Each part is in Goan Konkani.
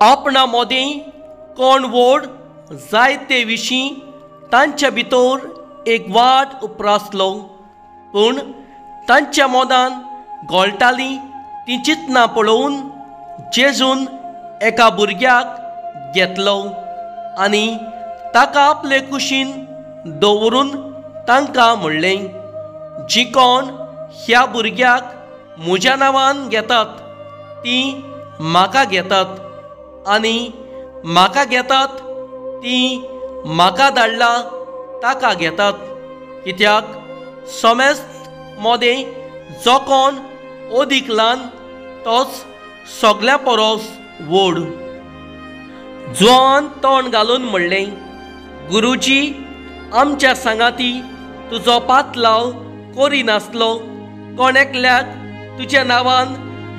आपणा मोदें कोण व्हड जायते विशीं तांच्या भितर एक वाद उप्रासलो. पूण तांच्या मोदान गोळटालीं तीं चिंतनां पळोवन जेजून एका भुरग्याक घेतलो आनी ताका आपले कुशीन दवरून तांकां म्हणलें, जीं कोण ह्या भुरग्याक म्हज्या नांवान घेतात तीं म्हाका घेतात आनी म्हाका घेतात तीं म्हाका धाडला ताका घेतात. कित्याक समेस्त मोदें जो कोण अदीक ल्हान तोच सगळ्यां परस व्हड. जुवान तोंड घालून म्हणलें, गुरुजी, आमच्या सांगाती तुजो पातलाव करिनासलो कोण एकल्याक तुज्या नांवान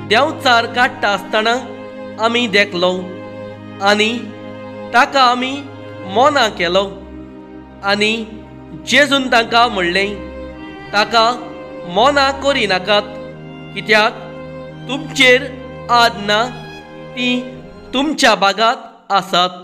देंवचार काडटा आसतना आमी देखलो आनी ताका आमी मोना केलो. आनी जेजून तांकां म्हणलें, ताका मोना करिनाकात, कित्याक तुमचेर आद ना तीं तुमच्या भागांत आसात.